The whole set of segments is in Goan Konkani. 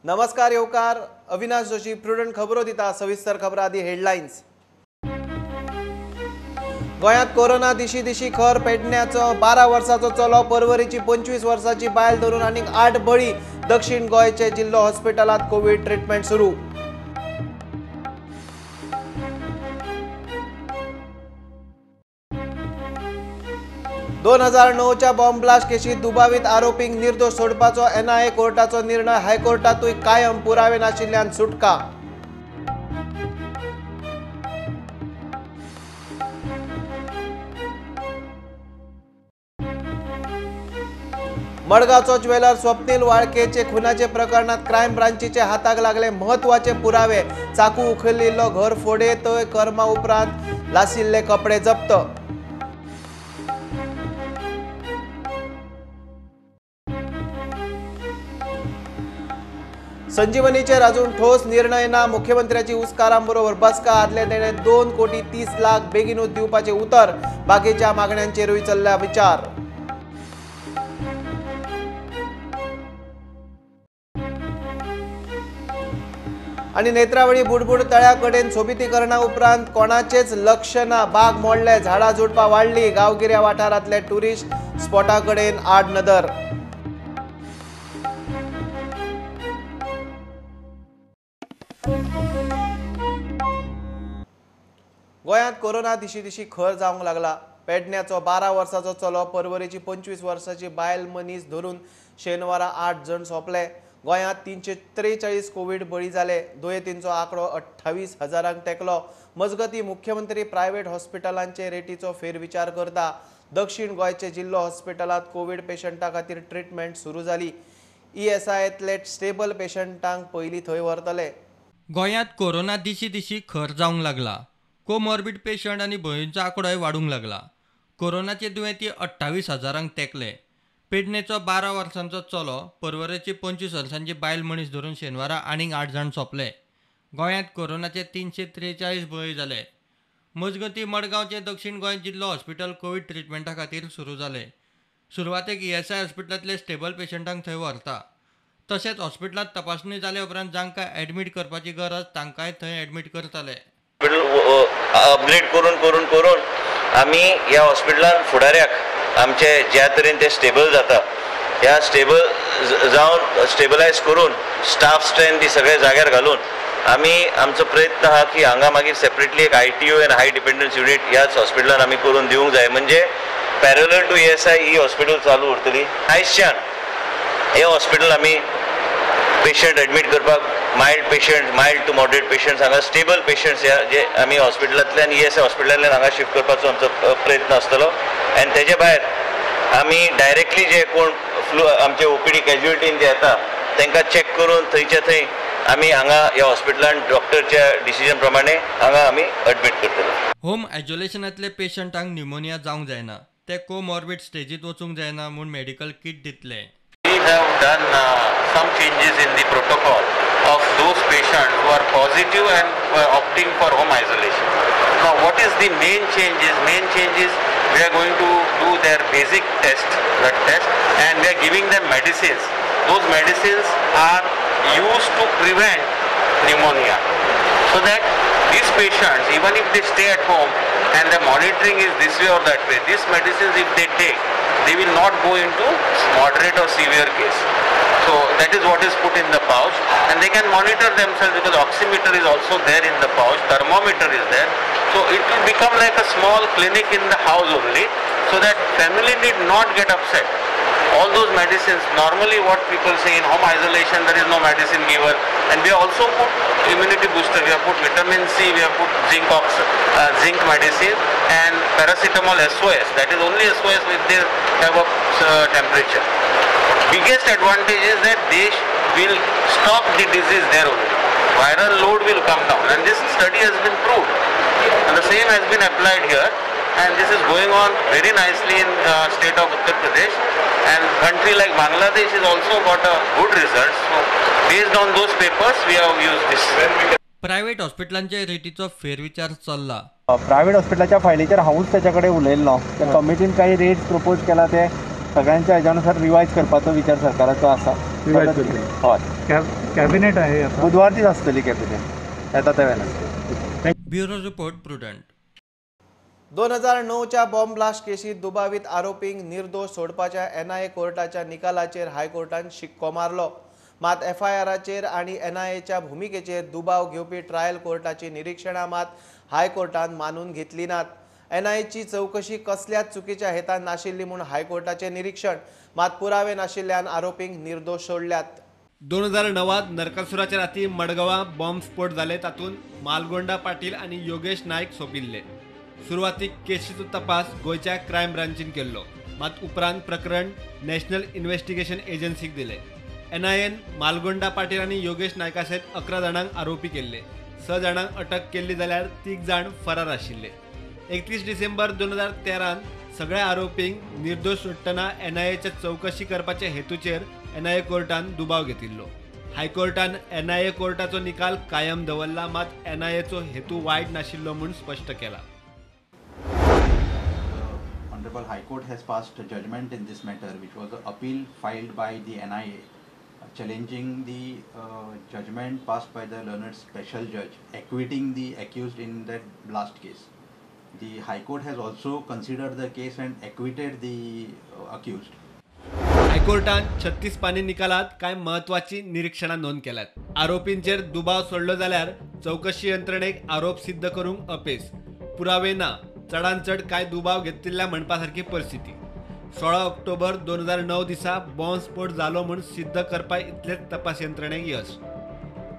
नमस्कार येवकार, अविनाश जोशी प्रुडंट खबरो दिता. सविस्तर खबरां आदी हेडलायन्स. गोंयांत कोरोना दिशी दिशी खर. पेडण्याचो 12 वर्साचो चलो, परवरीची 25 वर्साची बायल धरून आनीक 8 बळी. दक्षिण गोंयचे जिल्लो हॉस्पिटलांत कोवीड ट्रिटमेंट सुरू. दोन 2009च्या बॉम्ब ब्लास्ट केशीत दुबावीत आरोपींक निर्दोष सोडपाचो एनआयए कोर्टाचो निर्णय. हायकोर्टातूय कायम पुरावे नाशिल्ल्यान सुटका. मडगांवचो ज्वेलर स्वप्नील वाळकेचे खुनाचे प्रकरणात क्रायम ब्रांचीचे हाताक लागले महत्वाचे पुरावे. चाकू उखलिल्लो घर फोडे थंय कर्मा उपरांत लासिल्ले कपडे जप्त. संजीवनीचेर अजून ठोस निर्णय ना. मुख्यमंत्र्याची उस्कारांबरोबर बसका. आदले देणे 2 कोटी 30 लाख बेगीनूच दिवपाचे उतर. बाकीच्या मागण्यांचेरूय चल्ला विचार. आणि नेत्रावळी बुडबुड तळ्याकडेन सोबितीकरणा उपरांत कोणाचेच लक्ष ना. बाग मोडले, झाडां झुडपां वाडली. गांवगिऱ्या वाठारांतले टुरिस्ट स्पॉटाकडेन आड नदर. गोंयांत कोरोना दिशी दिशी खर जावंक लागला. पेडण्याचो 12 वर्साचो चलो, परवरीची 25 वर्साची बायल मनीस धरून शेनवारा 8 जण सोंपले. गोंयांत 343 कोवीड बळी जाले. दुयेंतींचो आंकडो 28,000 टेकलो. मजगती मुख्यमंत्री प्रायव्हेट हॉस्पिटलांचे रेटीचो फेरविचार करता. दक्षिण गोंयचे जिल्लो हॉस्पिटलांत कोवीड पेशंटा खातीर ट्रिटमेंट सुरू जाली. ईएसआयतले स्टेबल पेशंटांक पयलीं थंय व्हरतले. गोंयांत कोरोना दिशी दिशी खर जावंक लागला. कोमॉर्बिड पेशंट आनी बळींचो आंकडोय वाडूंक लागला. कोरोनाचे दुयेंती 28,000 टेकले. पेडणेचो 12 वर्सांचो चलो, परवरेची 25 वर्सांची बायल मनीस धरून शेनवारा आनीक 8 जाण सोंपले. गोंयांत कोरोनाचे 343 बळी जाले. मजगती मडगांवचे दक्षिण गोंय जिल्लो हॉस्पिटल कोवीड ट्रिटमेंटा खातीर सुरू जाले. सुरवातेक ईएसआय हॉस्पिटलांतले स्टेबल पेशंटांक थंय व्हरता. तशेंच हॉस्पिटलांत तपासणी जाले उपरांत जांकां एडमीट करपाची गरज तांकांय थंय एडमीट करतले. अपग्रेड करून करून करून आमी ह्या हॉस्पिटलान फुडाऱ्याक आमचे ज्या तरेन ते स्टेबल जाता, ह्या स्टेबल जावन स्टेबलायज करून स्टाफ स्ट्रेंथ बी सगळे जाग्यार घालून आमी आमचो प्रयत्न आहा की हांगा मागीर सेपरेटली एक ITU आनी हाय डिपेंडन्स युनीट ह्याच हॉस्पिटलान आमी करून दिवंक जाय. म्हणजे parallel to ESI he hospital चालू उरतली. आयजच्यान हे हॉस्पिटल आमी पेशंट एडमीट करपाक mild patient, mild to moderate patients हांगा स्टेबल पेशंट्स ह्या जे आमी हॉस्पिटलांतल्यान ESI हॉस्पिटलांतल्यान हांगा शिफ्ट करपाचो आमचो प्रयत्न आसतलो. आनी तेजे भायर आमी डायरेक्टली जे कोण फ्लू आमचे OPD कॅज्युअलिटीन जे येता तांकां चॅक करून थंयच्या थंय आमी हांगा ह्या हॉस्पिटलान डॉक्टरच्या डिसिजन प्रमाणे हांगा आमी एडमीट करतले. होम आयसोलेशनांतले पेशंटांक न्युमोनिया जावंक जायना, ते कोमॉर्बिड स्टेजीत वचूंक जायना म्हूण मेडिकल किट दितले. We have done some changes in the protocol of those patients who are positive and opting for home isolation. Now, what is the main changes? Main change is we are going to do their basic test, blood test, and we are giving them medicines. Those medicines are used to prevent pneumonia, so that these patients, even if they stay at home and the monitoring is this way or that way, these medicines if they take, they will not go into moderate or severe case. So that is what is put in the pouch, and they can monitor themselves because oximeter is also there in the pouch, thermometer is there. So it will become like a small clinic in the house only, so that family need not get upset. All those medicines, normally what people say in home isolation, there is no medicine giver, and we also put immunity booster, we have put vitamin C, we have put zinc medicine and paracetamol SOS. That is only SOS if they have a temperature. Biggest advantage is that they will stop the disease there only. Viral load will come down, and this study has been proved. And the same has been applied here, and this is going on very nicely in state of Uttar Pradesh, and country like Bangladesh is also got a good result. So based on those papers we have used this. Private हॉस्पिटलांचे रेटीचो फेरविचार चल्ला. प्रायव्हेट हॉस्पिटलाच्या फायलीचेर हांवूच तेच्या कडेन उलयल्लो. त्या कमिटीन काही रेट प्रपोज केला ते सगळ्यांच्या हेज्या अनुसार रिवायज करपाचो विचार सरकाराचो आसा. हय, कॅबिनेट आहे, बुधवार दीस आसतली कॅबिनेट येता त्या वेळार. Bureau report, Prudent. 2009च्या बॉम्ब ब्लास्ट केशीत दुबावीत आरोपींक निर्दोश सोडपाच्या एनआयए कोर्टाच्या निकालाचेर हायकोर्टान शिक्को मारलो. मात एफआयआराचेर आनी एनआयएच्या भुमिकेचेर दुबाव घेवपी ट्रायल कोर्टाची निरीक्षणां मात हायकोर्टान मानून घेतली नात. एनआयएची चवकशी कसल्याच चुकीच्या हेतान नाशिल्ली म्हूण हायकोर्टाचें निरीक्षण, मात पुरावे नाशिल्ल्यान आरोपींक निर्दोश सोडल्यात. 2009 नरकासुराच्या राती मडगांवां बॉम्ब स्फोट जाले, तातूंत मालगोंडा पाटील आनी योगेश नायक सोंपिल्ले. सुरवातीक केशीचो तपास गोंयच्या क्रायम ब्रांचीन केल्लो, मात उपरांत प्रकरण नॅशनल इन्व्हेस्टिगेशन एजन्सीक दिले. एनआयएन मालगोंडा पाटील आनी योगेश नायका सयत 11 जाणांक आरोपी केल्ले. 6 जाणांक अटक केल्ली जाल्यार 3 जाण फरार आशिल्ले. 31 डिसेंबर 2013 सगळ्या आरोपींक निर्दोश सोडटना एनआयएच्या चवकशी करपाच्या हेतूचेर एनआयए कोर्टान दुबाव घेतिल्लो. हायकोर्टान एनआयए कोर्टाचो निकाल कायम दवरला, मात एनआयएचो हेतू वायट नाशिल्लो म्हूण स्पश्ट केला. Honorable High Court has passed a judgment in this matter, which was an appeal filed by the NIA challenging the judgment passed by the learned special judge acquitting the accused in that blast case. The High Court has also considered the case and acquitted the accused. हायकोर्टान 36 पानी निकालात कांय महत्वाची निरीक्षणां नोंद केल्यात. आरोपींचेर दुबाव सोडलो जाल्यार चवकशी यंत्रणेक आरोप सिद्ध करूंक अपेस, पुरावे ना, चडान चड कांय दुबाव घेतिल्ल्या म्हणपा सारकी परिस्थिती. 16 ऑक्टोबर 2009 दिसा बॉम्ब स्फोट जालो म्हूण सिद्ध करपा इतलेच तपास यंत्रणेक यश.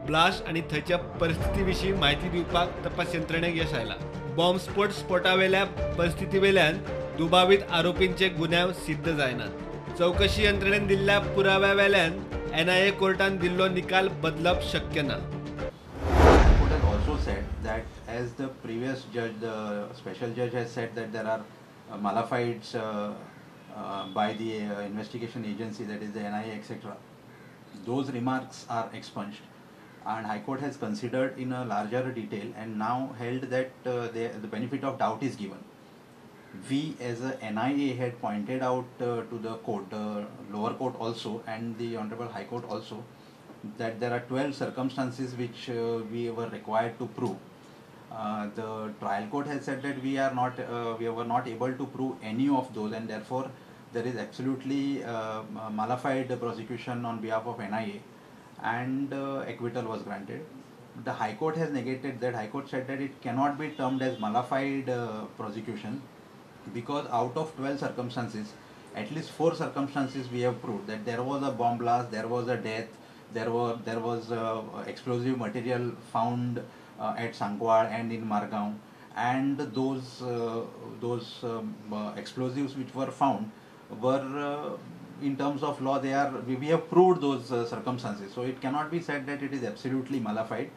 ब्लास्ट आनी थंयच्या परिस्थिती विशीं म्हायती दिवपाक तपास यंत्रणेक यश आयलां. बॉम्ब स्फोट स्फोटावेल्या परिस्थितीवेल्यान दुबावीत आरोपींचे गुन्यांव सिद्ध जायनात. चवकशी यंत्रणेन दिल्ल्या पुराव्या वेल्यान एनआयए कोर्टान दिल्लो निकाल बदलप शक्य ना. Also said that as the previous judge, the special judge has said that there are mala fides by the investigation agency, that is the NIA, etc. Those remarks are expunged, and High Court has considered in a larger detail and now held that the benefit of doubt is given. We as a NIA had pointed out to the court, the lower court also and the Honorable High Court also, that there are 12 circumstances which we were required to prove. The trial court has said that we were not able to prove any of those, and therefore there is absolutely mala fide prosecution on behalf of NIA, and acquittal was granted. The High Court has negated that. High Court said that it cannot be termed as mala fide prosecution, because out of 12 circumstances, at least 4 circumstances we have proved that there was a bomb blast, there was a death, there was explosive material found at Sancoale and in Margao, and those explosives which were found were in terms of law, they are we have proved those circumstances, so it cannot be said that it is absolutely mala fide.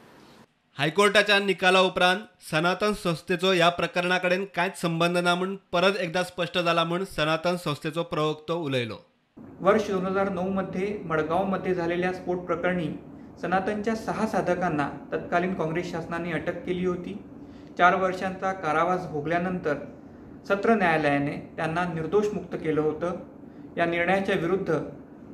हायकोर्टाच्या निकाला उपरांत सनातन संस्थेचो ह्या प्रकरणा कडेन कांयच संबंद ना म्हूण परत एकदा स्पश्ट जाला म्हूण सनातन संस्थेचो प्रवक्तो उलयलो. वर्ष 2009 मध्ये मडगावमध्ये झालेल्या स्फोट प्रकरणी सनातनच्या 6 साधकांना तत्कालीन काँग्रेस शासनाने अटक केली होती. 4 वर्षांचा कारावास भोगल्यानंतर सत्र न्यायालयाने त्यांना निर्दोष मुक्त केलं होतं. या निर्णयाच्या विरुद्ध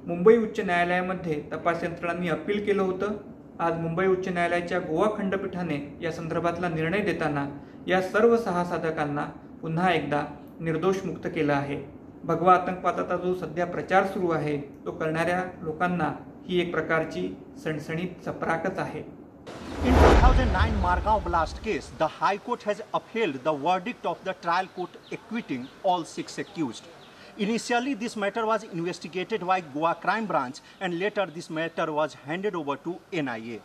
मुंबई उच्च न्यायालयामध्ये तपास यंत्रणांनी अपील केलं होतं. आज मुंबई उच्च न्यायालयाच्या गोवा खंडपीठाने या संदर्भातला निर्णय देताना या सर्व 6 साधकांना पुन्हा एकदा निर्दोष मुक्त केलं आहे. भगवा आतंकवादाचा जो सध्या प्रचार सुरू आहे तो करणाऱ्या लोकांना ही एक प्रकारची सणसणीत चपराकच आहे. In 2009 Margao blast case, the High Court has upheld the verdict of the trial court acquitting all 6 accused. Initially, this matter was investigated by Goa Crime Branch, and later this matter was handed over to NIA.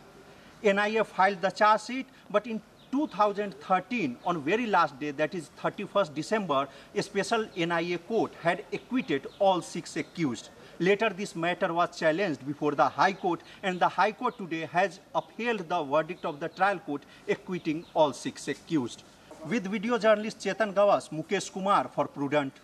NIA filed the charge sheet, but in 2013, on very last day, that is 31st December, a special NIA court had acquitted all 6 accused. Later, this matter was challenged before the High Court, and the High Court today has upheld the verdict of the trial court acquitting all 6 accused. With video journalist Chetan Gawas, Mukesh Kumar for Prudent.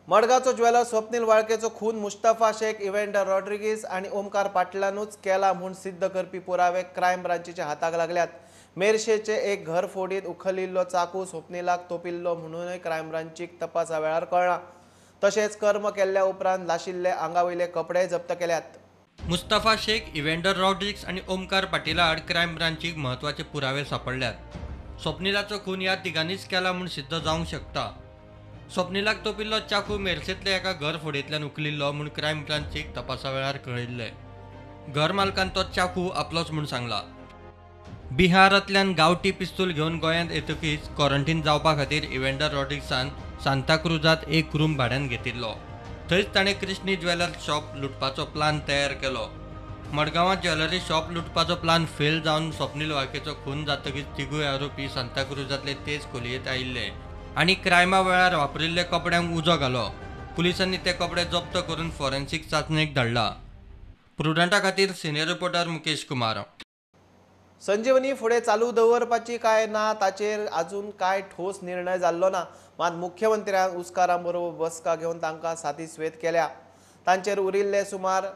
मडगांवचो ज्वेलर स्वप्नील वाळकेचो खून मुस्तफा शेख, इव्हेंडर रॉड्रिगीज आनी ओमकार पाटलानूच केला म्हूण सिद्ध करपी पुरावे क्रायम ब्रांचीच्या हाताक लागल्यात. मेरशेचे एक घर फोडीत उखलिल्लो चाकू स्वप्नीलाक तोपिल्लो म्हणूनय क्रायम ब्रांचीक तपासा वेळार कळ्ळां. तशेंच कर्म केल्ल्या उपरांत लाशिल्ले आंगावयले कपडे जप्त केल्यात. मुस्तफा शेख, इव्हेंडर रॉड्रिक्स आनी ओमकार पाटीला आड क्रायम ब्रांचीक म्हत्वाचे पुरावे सापडल्यात. स्वप्निलाचो खून ह्या तिगांनीच केला म्हूण सिद्ध जावंक शकता. स्वप्निलाक तोपिल्लो चाकू मेरशेंतल्या एका घर फोडयेंतल्यान उखलिल्लो म्हूण क्रायम ब्रांचीक तपासा वेळार कळिल्लें. घर मालकान तो चाकू आपलोच म्हूण सांगला. बिहारांतल्यान गांवठी पिस्तूल घेवन गोंयांत येतकीच क्वॉरंटीन जावपा खातीर इव्हेंडर रॉड्रिक्सान सांताक्रुजांत एक रूम भाड्यान घेतिल्लो. थंयच ताणें कृष्णी ज्वेलर शॉप लुटपाचो प्लान तयार केलो. मडगांवां ज्वेलरी शॉप लुटपाचो प्लान फेल जावन स्वप्नील वाळकेचो खून जातकीच तिगूय आरोपी सांताक्रुजांतले तेच खोलयेंत आयिल्ले आनी क्रायमा वेळार वापरिल्ल्या कपड्यांक उजो घालो. पुलिसांनी ते कपडे जप्त करून फॉरेन्सिक चांचणेक धाडला. प्रुडंटा खातीर सिनियर रिपोर्टर मुकेश कुमार. संजीवनी फुडें चालू दवरपाची काय ना ताचेर अजून काय ठोस निर्णय जाल्लो ना. मात मुख्यमंत्र्यान उसकारां बरोबर बसका घेवन तांकां सातीस्वेत केल्या. तांचेर उरिल्ले सुमार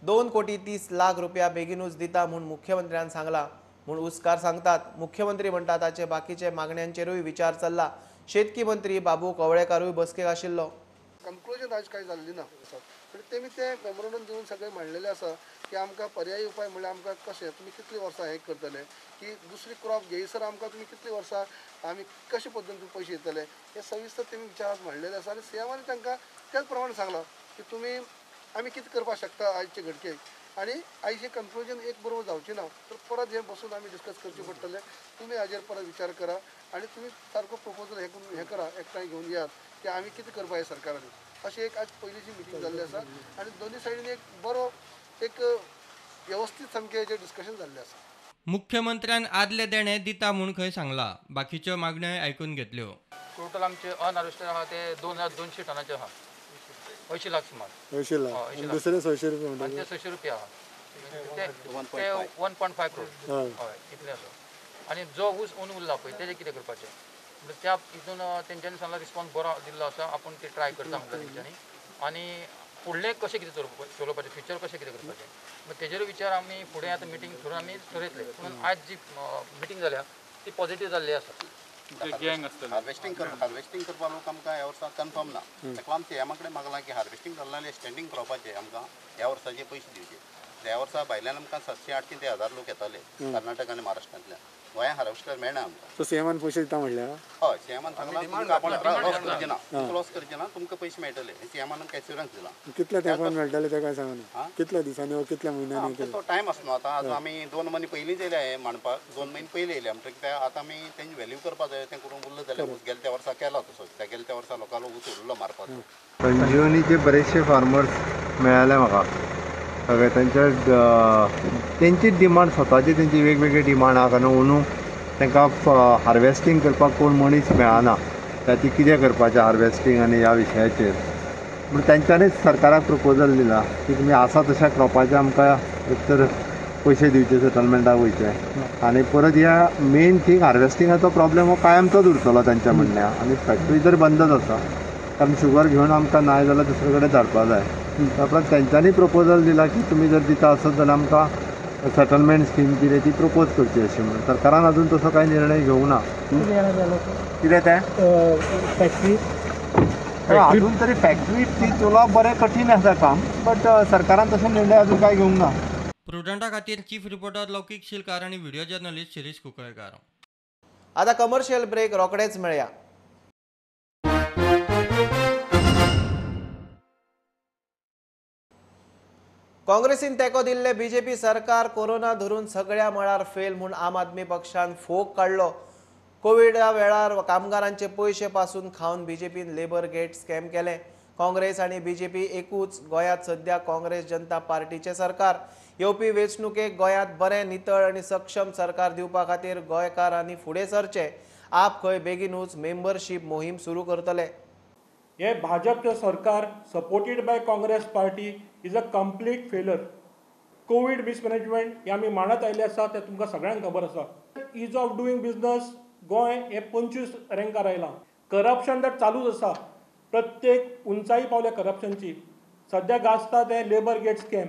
2 कोटी 30 लाख रुपया बेगीनूच दिता म्हूण मुख्यमंत्र्यान सांगला म्हूण उसकार सांगतात. मुख्यमंत्री म्हणटा ताचे बाकीचे मागण्यांचेरूय विचार चल्ला. शेतकी मंत्री बाबू कवळेकारूय बसकेक आशिल्लो. कन्क्लुजन आज कांय जाल्ली ना, पूण तेमी तें मेमोरंडम दिवन सगळें म्हणलेलें आसा की आमकां पर्यायी उपाय म्हणल्यार आमकां कशें तुमी कितलीं वर्सां हें करतले की दुसरी क्रॉप घेयसर आमकां तुमी कितलीं वर्सां आमी कशे पद्दतीन तुमी पयशे दितले हें सविस्तर तेमी विचारात म्हणलेलें आसा. आनी सीएमान तांकां त्याच प्रमाणे सांगलां की तुमी आमी कितें करपाक शकता आयचे घडकेक आनी आयचें कन्क्लुजन एक बरोबर जावचें ना तर परत हें बसून आमी डिस्कस करचें पडटलें. तुमी हाजेर परत विचार करा आनी तुमी सारको प्रपोजल हें करा, एकठांय घेवन येयात की आमी कितें करपाक जाय सरकारान. अशी एक आज पयलीची मिटींग जाल्ली आसा आनी दोनूय सायडीन एक बरो एक वेवस्थीत सामकें हेजेर डिस्कशन जाल्लें आसा. मुख्यमंत्र्यान आदले देणे दिता म्हूण खंय सांगला. बाकीच्यो मागण्योय आयकून घेतल्यो. टोटल आमचे अनहार्वेस्टेड आहा ते 2200 टनाचे आहा, 80 लाख सुमार. 80 लाख दुसरे 600 रुपया म्हणटा 600 रुपया आहा ते 1.5 करोड हय इतले आसा. आनी जो ऊस उरला पळय तेजें कितें करपाचें म्हणजे त्या हितून तेंच्यांनी सांगला रिस्पॉन्स बरो दिल्लो आसा, आपूण ते ट्राय करता म्हणटा तेंच्यांनी. आनी फुडलें कशें कितें चलोवपाचें, फ्युचर कशें कितें करपाचें मागीर तेजेर विचार आमी फुडें आतां मिटींग थरून आमी ठरयतले. पूण आयज जी मिटींग जाल्या ती पॉझिटीव जाल्ली आसा. हार्वेस्टिंग करपा लोक आमकां ह्या वर्सा कन्फर्म ना. ताका आमी सीएमा कडेन मागलां की हार्वेस्टिंग जालें जाल्यार स्टँडींग क्रॉपाचे आमकां ह्या वर्साचे पयशे दिवचे. ह्या वर्सा भायल्यान आमकां 700-800 ते 1000 लोक येताले कर्नाटक आनी महाराष्ट्रांतल्यान. गोंया हार्वेस्टर मेळना आमकां. सीएमान पयशे दिता म्हणल्यार हय सीएमान सांगलां तुमकां आपण लॉस करचे ना, लॉस करचे ना, तुमकां पयशे मेळटले. सीएमान आमकां एश्युरन्स दिला. कितल्या तेंपान मेळटले ते काय सांगना, कितल्या दिसांनी वा कितल्या म्हयन्यांनी तो टायम आसना. आतां आज आमी 2 म्हयने पयलींच येयले हे मांडपाक, 2 म्हयने पयलीं येयले म्हणटकीर ते आतां आमी तेंची व्हॅल्यू करपा जाय. तें करून उरलो जाल्यार ऊस गेल्या त्या वर्सा केला तसो, त्या गेल्या त्या वर्सा लोकांलो ऊस उरलो मारपाचो. संजीवनीचे बरेचशे फार्मर्स मेळाले म्हाका. सगळे तांच्या तेंची डिमांड स्वताची तेंची वेगवेगळी डिमांड आहा. कारण अंदू तांकां हार्वेस्टींग करपाक कोण मनीस मेळना, ताची कितें करपाचें हार्वेस्टींग आनी ह्या विशयाचेर. पूण तेंच्यांनीच सरकाराक प्रपोजल दिला की तुमी आसा तशा क्रॉपाचे आमकां एक तर पयशे दिवचे, सेटलमेंटाक वयचे आनी परत ह्या मेन थिंग हार्वेस्टिंगाचो प्रॉब्लेम हो कायमचोच उरतलो तांच्या म्हणण्या. आनी फॅक्टरी जर बंदच आसा कारण शुगर घेवन आमकां नाय जाल्यार दुसरे कडेन धाडपा जाय. उपरांत तेंच्यांनी प्रपोजल दिला की तुमी जर दिता आसत जाल्यार आमकां सेटलमेंट स्कीम कितें ती प्रपोज करची अशी म्हणून. सरकारान अजून तसो कांय निर्णय घेवंक ना. कितें तें फॅक्टरी अजून तरी फॅक्टरी ती चलोवप बरें कठीण आसा काम, बट सरकारान तसो निर्णय अजून कांय घेवंक ना. प्रुडंटा खातीर चीफ रिपोर्टर लौकीक शिलकार आनी व्हिडिओ जर्नलिस्ट शिरीष कुंकळकार. आतां कमर्शियल ब्रेक रोखडेच मेळया. काँग्रेसीन तेंको दिल्ले बीजेपी सरकार कोरोना धरून सगळ्या मळार फेल म्हूण आम आदमी पक्षान फोग काडलो. कोविडा वेळार कामगारांचे पयशे पासून खावन बीजेपीन लेबर गेट स्कॅम केलें. काँग्रेस आनी बीजेपी एकूच. गोंयांत सध्या काँग्रेस जनता पार्टीचें सरकार. येवपी वेंचणुकेक गोंयांत बरें नितळ आनी सक्षम सरकार दिवपा खातीर गोंयकारांनी फुडें सरचें. आप खंय बेगीनूच मेंबरशीप मोहीम सुरू करतले. हे भाजपचें सरकार supported by Congress party is a complete failure. Covid mismanagement हे आमी मांडत आयिल्ले आसा, तें तुमकां सगळ्यांक खबर आसा. Ease of doing business Goa हे 25 रँकार आयलां. करप्शन तर चालूच आसा, प्रत्येक उंचाई पावल्या करप्शनची. सद्या गाजता तें लेबर गेट स्कॅम,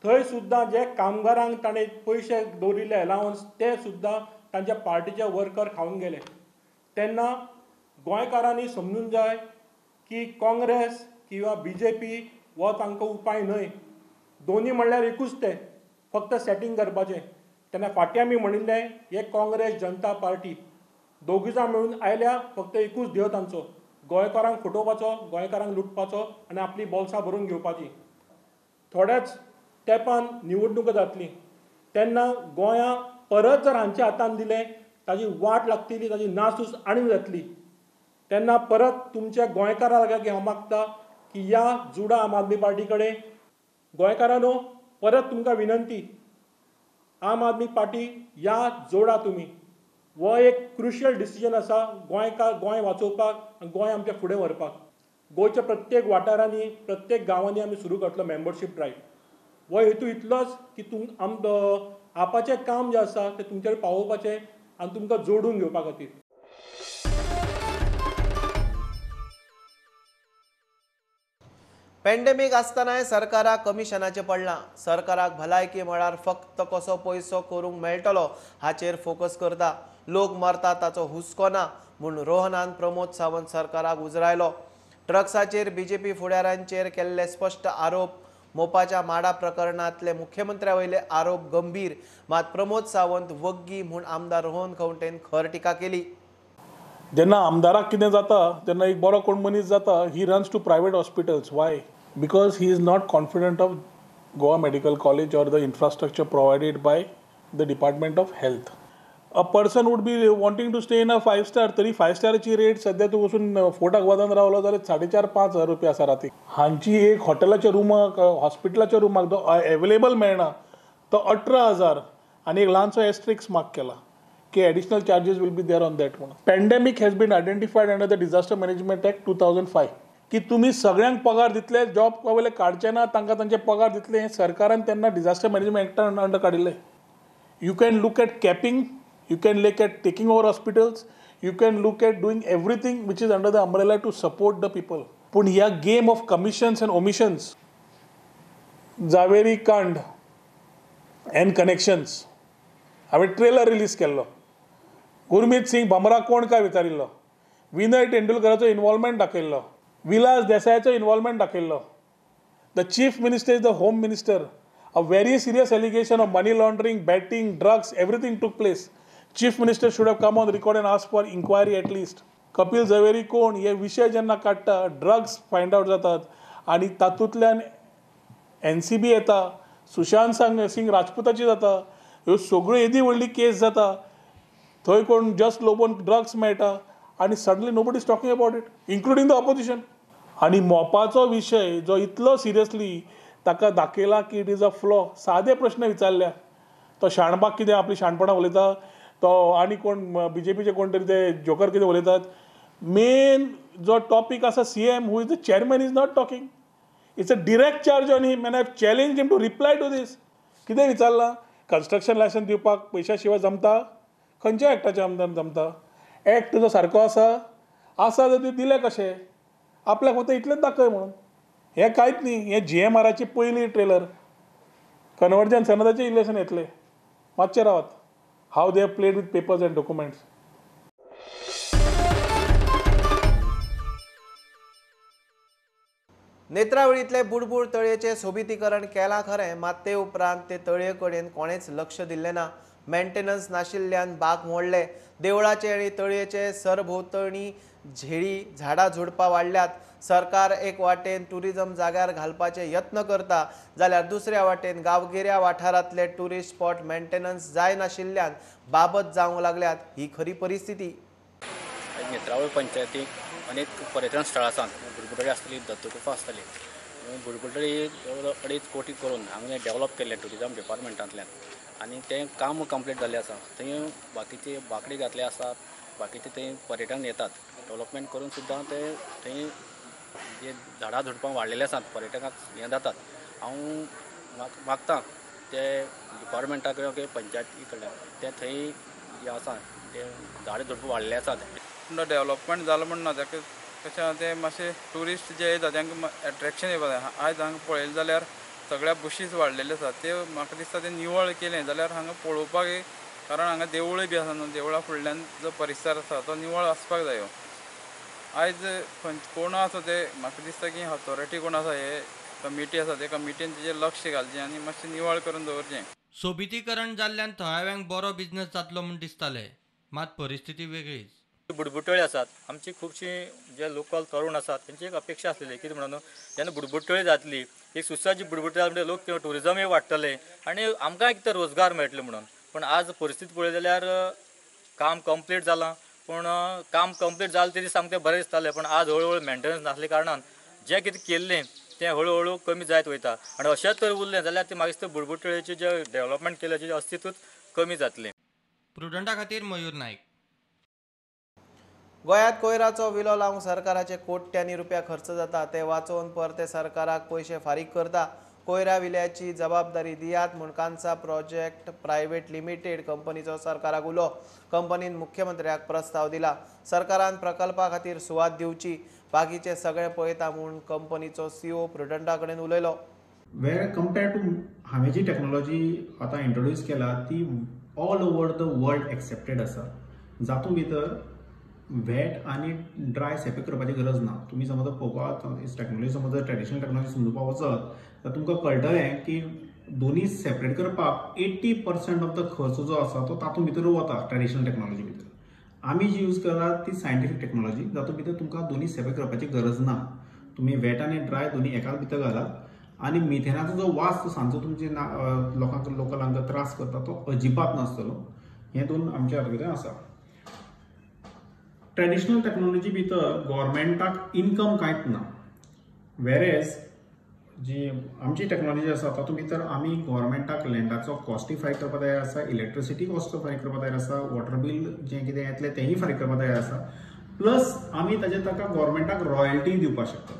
थंय सुद्दां जे कामगारांक ताणें पयशे दवरिल्ले एलावन्स ते सुद्दां तांच्या पार्टीचे वर्कर खावन गेले. तेन्ना गोंयकारांनी समजून जाय की काँग्रेस किंवा बी जे पी हो तांकां उपाय न्हय. दोनी म्हणल्यार एकूच, ते फक्त सेटींग करपाचें. तेन्ना फाटीं आमी म्हणिल्लें हे काँग्रेस जनता पार्टी दोगूय जाण मेळून आयल्या, फक्त एकूच ध्येय तांचो, गोंयकारांक फटोवपाचो, गोंयकारांक लुटपाचो आनी आपली बोल्सां भरून घेवपाची. थोड्याच तेंपान निवडणुकां जातली तेन्ना गोंया परत जर हांच्या हातान दिलें ताजी वाट लागतली, ताजी नासूस आनी जातली. तेन्ना परत तुमच्या गोंयकारां लागीं हांव मागता की या जुडा आम आदमी पार्टी कडेन. गोंयकारांनो परत तुमकां विनंती, आम आदमी पार्टी या जोडा तुमी. हो एक क्रुशियल डिसिजन आसा गोंयकार गोंय वाचोवपाक आनी गोंय आमच्या फुडें व्हरपाक. गोंयच्या प्रत्येक वाठारांनी प्रत्येक गांवांनी आमी सुरू करतलो मेंबरशीप ड्रायव्ह. हो हेतू इतलोच की आपाचें काम जें आसा तें तुमचेर पावोवपाचें आनी तुमकां जोडून घेवपा खातीर. पॅन्डेमीक आसतनाय सरकाराक कमिशनाचें पडलां. सरकाराक भलायकी मळार फक्त कसो पयसो करूंक मेळटलो हाचेर फोकस करता. लोक मरता ताचो हुस्को ना म्हूण रोहनान प्रमोद सावंत सरकाराक उजरायलो. ड्रग्साचेर बीजेपी फुडाऱ्यांचेर केल्ले स्पश्ट आरोप, मोपाच्या माडा प्रकरणांतले मुख्यमंत्र्या वयले आरोप गंभीर, मात प्रमोद सावंत वग्गी म्हूण आमदार रोहन खंवटेन खर टिका केली. जेन्ना आमदाराक कितें जाता तेन्ना एक बरो कोण मनीस जाता, he runs to private hospitals. Why? Because he is not confident of Goa Medical College or the infrastructure provided by the Department of Health. A person would be wanting to stay in a 5 star, तरी 5 स्टाराची रेट सद्या तूं वचून फोर्ट आग्वादान रावलो जाल्यार 4.5-5 हजार रुपया आसा रातीक. हांची एक हॉटेलाच्या रुमाक, हॉस्पिटलाच्या रुमाक जो एवेलेबल मेळना तो 18,000 आनी एक ल्हानसो एस्ट्रिक्स मार्क केला की additional charges will be there on that म्हणून. Pandemic has been identified under the disaster management act 2005 की तुमी सगळ्यांक पगार दितले, जॉब वयले काडचे ना, तांकां तांचे पगार दितले, हें सरकारान तेन्ना डिजास्टर मॅनेजमेंट एक्टा अंडर काडिल्लें. You can look at capping, you can look at taking over hospitals, you can look at doing everything which is under the umbrella to support the people. पूण ह्या game of commissions and omissions, Zaveri कांड एंड कनेक्शन्स, हांवें ट्रेलर रिलीज केल्लो. गुरमीत सिंग भामरा कोण काय विचारिल्लो, विनय तेंडुलकराचो इन्वॉल्वमेंट दाखयल्लो, विलास देसायाचो इन्वॉल्वमेंट दाखयल्लो. The chief minister is the home minister. A very serious allegation of money laundering, betting, drugs, everything took place. Chief minister should have come on record and ask for inquiry at least. Kapil Zaveri कोण हे विशय जेन्ना काडटा, ड्रग्स फायंड आवट जातात आनी तातूंतल्यान एनसीबी येता, सुशांत सिंग राजपूताची जाता, ह्यो सगळ्यो येदी व्हडली केस जाता. थंय कोण जस्ट लोबोन ड्रग्स मेळटा आनी suddenly nobody is talking about it, including the opposition. आनी मोपाचो विशय जो इतलो सिरियसली ताका दाखयला की it is a flaw. सादे प्रश्न विचारल्या, तो शाणबाग कितें आपली शाणपणां उलयता, तो आनी कोण बीजेपीचे कोण तरी ते जोकर कितें उलयतात. मेन जो टॉपीक आसा, CM who is the chairman is not talking. It's a direct charge on him and I have challenge him to reply to this. कितें विचारलां, कन्स्ट्रक्शन लायसन्स दिवपाक पयशा शिवाय जमता? खंयच्या एक्टाच्या आमदार जमता? एक्ट तुजो सारको आसा, आसा जाल्यार तुवें दिलें कशें? आपल्याक फक्त इतलेंच दाखय म्हणून. हें कांयच न्ही, हें जीएमआराची पयली ट्रेलर. कन्वर्जन सनदाचें इलेक्शन येतलें, मातशें रावात. How they have played with papers and documents. नेत्रावळींतले बुडबुड तळयेचें सोबितीकरण केलां खरें, मात ते उपरांत ते तळये कडेन कोणेच लक्ष दिल्लें ना. मेंटेनन्स नाशिल्ल्यान बाग मोडले. देवळाचे आनी तळयेचे सरभोंवतणी झेळी झाडां झुडपां वाडल्यात. सरकार एक वाटेन टुरिझम जाग्यार घालपाचे यत्न करता जाल्यार दुसऱ्या वाटेन गांवगिऱ्या वाठारांतले ट्युरिस्ट स्पॉट मेंटेनन्स जाय नाशिल्ल्यान बाबत जावंक लागल्यात. ही खरी परिस्थिती. नेत्रावळ पंचायतीक अनेक पर्यटन स्थळां आसात. बुडबुडळी आसतली, दत्तगुफा आसतली. बुडबुडळी 2.5 कोटी करून हांगा डेव्हलप केल्लें ट्युरिजम डिपार्टमेंटांतल्यान आनी तें काम कंप्लीट जाल्लें आसा. थंय बाकीचे बांकडी घातले आसात, बाकीचे थंय पर्यटन येतात. डेव्हलपमेंट करून सुद्दां ते थंय जे झाडां झुडपां वाडलेले आसात, पर्यटकांक हें जातात. हांव मागता ते डिपार्टमेंटा कडेन किंवा पंचायती कडल्यान ते थंय जे आसा ते झाडां झुडपां वाडलेले आसात. डेव्हलपमेंट जालां म्हण ना, ताका कशें ते मातशे ट्युरिस्ट जे येता तांकां एट्रेक्शन येवपा जाय. आयज हांगा पळयलें जाल्यार सगळ्या बुशीस वाडलेले आसात, ते म्हाका दिसता ते निवळ केलें जाल्यार हांगा पळोवपाक, कारण हांगा देवूळय बी आसा न्हू, देवळा फुडल्यान जो परिसर आसा तो निवळ आसपाक जायो. आयज कोण आसा ते म्हाका दिसता की ऑथॉरिटी कोण आसा हे कमिटी आसा ते कमिटीन तेजेर लक्ष घालचें आनी मातशें निवळ करून दवरचें. सोबितीकरण जाल्ल्यान थळाव्यांक बरो बिझनेस जातलो म्हूण दिसतालें, मात परिस्थिती वेगळीच. बुडबुटोळी आसात आमची खुबशीं जे लोकल तरुण आसात तेंची एक अपेक्षा आसलेली कितें म्हणून जेन्ना बुडबुटोळी जातली एक सुसज्ज बुडबुटोळी म्हणजे लोक ट्युरिजमय वाडटलें आनी आमकांय कितें रोजगार मेळटलो म्हणून. पूण आज परिस्थिती पळयली जाल्यार काम कंप्लीट जालां, पूण काम कंप्लीट जालें तरी सामकें बरें दिसतालें, पूण आज हळू हळू मेंटेनन्स नासले कारणान जें कितें केल्लें तें हळू हळू कमी जायत वयता आनी अशेंच तर उरलें जाल्यार तें मागीर तें बुडबुटोळेचें जें डेवलपमेंट केलें तेजें अस्तित्वच कमी जातलें. प्रुडंटा खातीर मयूर नायक. गोंयांत कोयराचो विलो लावंक सरकाराचे कोट्यांनी रुपया खर्च जाता, ते वाचोवन परते सरकाराक पयशे फारीक करता. कोयरा विल्याची जबाबदारी दियात म्हूण कांसा प्रोजेक्ट प्रायव्हेट लिमिटेड कंपनीचो सरकाराक उलो. कंपनीन मुख्यमंत्र्याक प्रस्ताव दिला, सरकारान प्रकल्पा खातीर सुवात दिवची, बाकीचे सगळे पळयता म्हूण कंपनीचो सीओ प्रुडंटा कडेन उलयलो. वेर कंपेयर टू हांवें जी टॅक्नोलॉजी आतां इंट्रोड्यूस केला ती all over the world accepted आसा. जातूंत भितर वेट आनी ड्राय सेपरेट करपाची गरज ना. तुमी समज पळोवपाक टॅक्नोलॉजी समज ट्रेडिशनल टॅक्नोलॉजी समजुपाक वचत जाल्यार तुमकां कळटलें की दोनी सेपरेट करपाक 80% ऑफ the खर्च जो आसा तो तातूंत भितर वता. ट्रेडिशनल टॅक्नोलॉजी भितर आमी जी यूज करतात ती सायंटिफीक टॅक्नोलॉजी, जातूंत भितर तुमकां दोनी सेपरेट करपाची गरज ना. तुमी वेट आनी ड्राय दोनी एकाच भितर घालात आनी मिथेनाचो जो वास तो सांजचो तुमचे लोकांक लोकलांक त्रास करता तो अजिबात नासतलो. हें दोन आमच्या हातूंत भितर आसा. ट्रेडिशनल टॅक्नोलॉजी भितर गव्हर्मेंटाक इनकम कांयच ना, वेरेज जी आमची टॅक्नोलॉजी आसा तातूंत भितर आमी गव्हर्मेंटाक लँडाचो कॉस्टय फारीक करपाक तयार आसा, इलेक्ट्रिसिटी कॉस्ट फारीक करपाक तयार आसा, वॉटर बील जें कितें येतलें तेंय फारीक करपाक तयार आसा, प्लस आमी ताजेर ताका गव्हर्मेंटाक रॉयल्टी दिवपाक शकतात.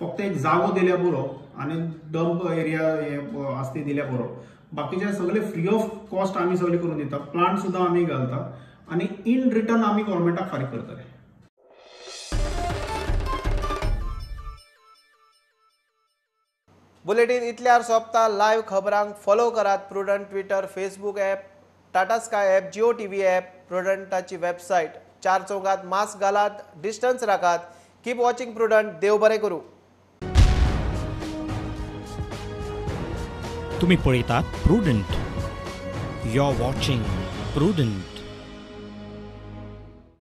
फक्त एक जागो दिल्यार पुरो आनी डंप एरिया हे आसा ती दिल्यार पुरो, बाकीचे सगळे फ्री ऑफ कॉस्ट आमी सगळे करून दिता. प्लांट सुद्दां आमी घालता आनी इन रिटर्न आमी गव्हर्मेंटाक फारीक करतले. बुलेटीन इतल्यार सोंपता. लायव्ह खबरांक फॉलो करात Prudent Twitter, Facebook app, Tata Sky app, Jio TV app, प्रुडंटाची website. चार चौगात मास्क घालात, डिस्टन्स राखात. Keep watching Prudent. देव बरें करूं. तुम्ही पळयतात Prudent. You are watching Prudent.